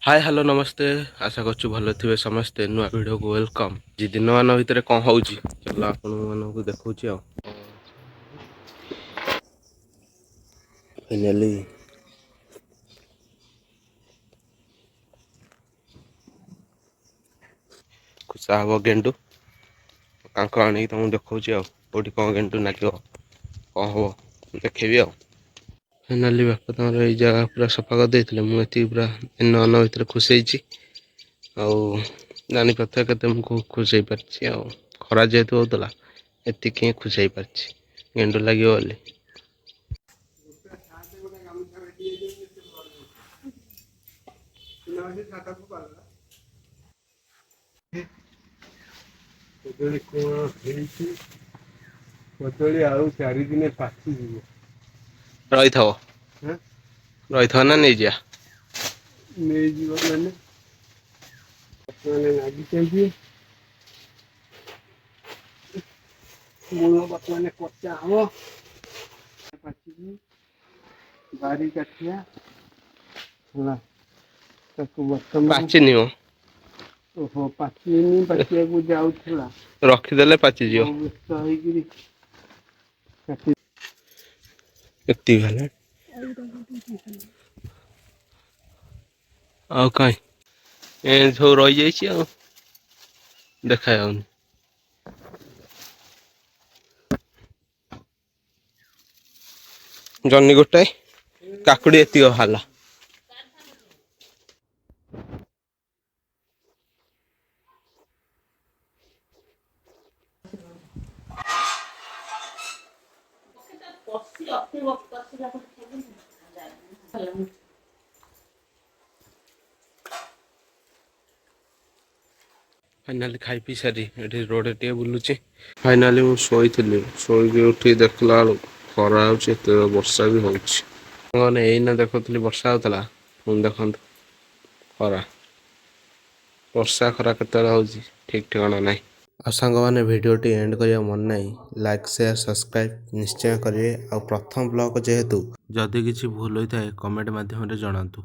ହାଏ, hello, ନମସ୍ତେ। ଆଶା କରୁଛୁ ଭଲ ଥିବେ ସମସ୍ତେ। ନୂଆ ଭିଡ଼ିଓକୁ welcome. ଆଜି ଦିନମାନ ଭିତରେ କ'ଣ ହେଉଛି, ଚାଲ ଆପଣମାନଙ୍କୁ ଦେଖାଉଛି। ଆଉ ଫାଇନାଲି ଖୁସା ହବ ଗେଣ୍ଡୁ କାଙ୍କ ଆଣିକି ତମକୁ ଦେଖାଉଛି। ଆଉ କେଉଁଠି କ'ଣ ଗେଣ୍ଡୁ ନାଗିବ, କ'ଣ ହବ ଦେଖେଇବି। ଆଉ ଫାଇନାଲି ବାପା ତାଙ୍କର ଏଇ ଜାଗା ପୁରା ସଫା କରିଦେଇଥିଲେ। ମୁଁ ଏତିକି ପୁରା ଦିନମାନ ଭିତରେ ଖୁସେଇଛି। ଆଉ ଜାଣିପାରୁଥିବେ କେତେ ମୁଁ ଖୁସେଇ ପାରିଛି। ଆଉ ଖରା ଯେହେତୁ ହେଉଥିଲା, ଏତିକି ହିଁ ଖୁସେଇ ପାରିଛି ଗେଣ୍ଡୁ ଲାଗିବ ବୋଲି। କଦଳୀ କଣ ହେଇଛି? କଦଳୀ ଆଉ 4 ଦିନେ ପାଚିଯିବ। ରହିଥାଅ। ରହିଥାଅ ନା ନେଇଯିବା? ନେଇଯିବ ମାନେ, ବର୍ତ୍ତମାନ ଲାଗିଯାଇଛି। ମୂଳ ବର୍ତ୍ତମାନ କଚା ହବ, ପାଚିକି ବାରି କାଠିଆ ହେଲା ତାକୁ ବର୍ତ୍ତମାନ। ପାଚିନି ମ। ଓହୋ, ପାଚିନି, ପାଚିବାକୁ ଯାଉଥିଲା। ରଖିଦେଲେ ପାଚିଯିବ। ମୁଁ ବ୍ୟସ୍ତ ହେଇକିରି କାଟି ଏତିକି ହେଲା। ଆଉ କାଇଁ, ଏ ସବୁ ରହିଯାଇଛି, ଆଉ ଦେଖାଯାଉନି। ଜହ୍ନି ଗୋଟାଏ, କାକୁଡ଼ି ଏତିକ ବାହାରିଲା। କଷି ଅତି କଷିଲା। ଫାଇନାଲି ଖାଇ ପିଇ ସାରି ଏଠି ରୋଡ଼ରେ ଟିକେ ବୁଲୁଛି। ଫାଇନାଲି ମୁଁ ଶୋଇଥିଲି, ଶୋଇକି ଉଠିକି ଦେଖିଲା ବେଳକୁ ଖରା ହେଉଛି, ଏତେ ବର୍ଷା ବି ହେଉଛି। ମାନେ ଏଇନା ଦେଖୁଥିଲି ବର୍ଷା ହେଉଥିଲା, ପୁଣି ଦେଖନ୍ତୁ ଖରା। ବର୍ଷା ଖରା କେତେବେଳେ ହେଉଛି ଠିକ୍ ଠିକଣା ନାହିଁ। ଆଉ ସାଙ୍ଗମାନେ, ଭିଡ଼ିଓଟି ଏଣ୍ଡ କରିବା ମନେ ନାହିଁ। ଲାଇକ୍, ସେୟାର, ସବସ୍କ୍ରାଇବ୍ ନିଶ୍ଚୟ କରିବେ। ଆଉ ପ୍ରଥମ ବ୍ଲଗ୍ ଯେହେତୁ, ଯଦି କିଛି ଭୁଲ ହୋଇଥାଏ କମେଣ୍ଟ ମାଧ୍ୟମରେ ଜଣାନ୍ତୁ।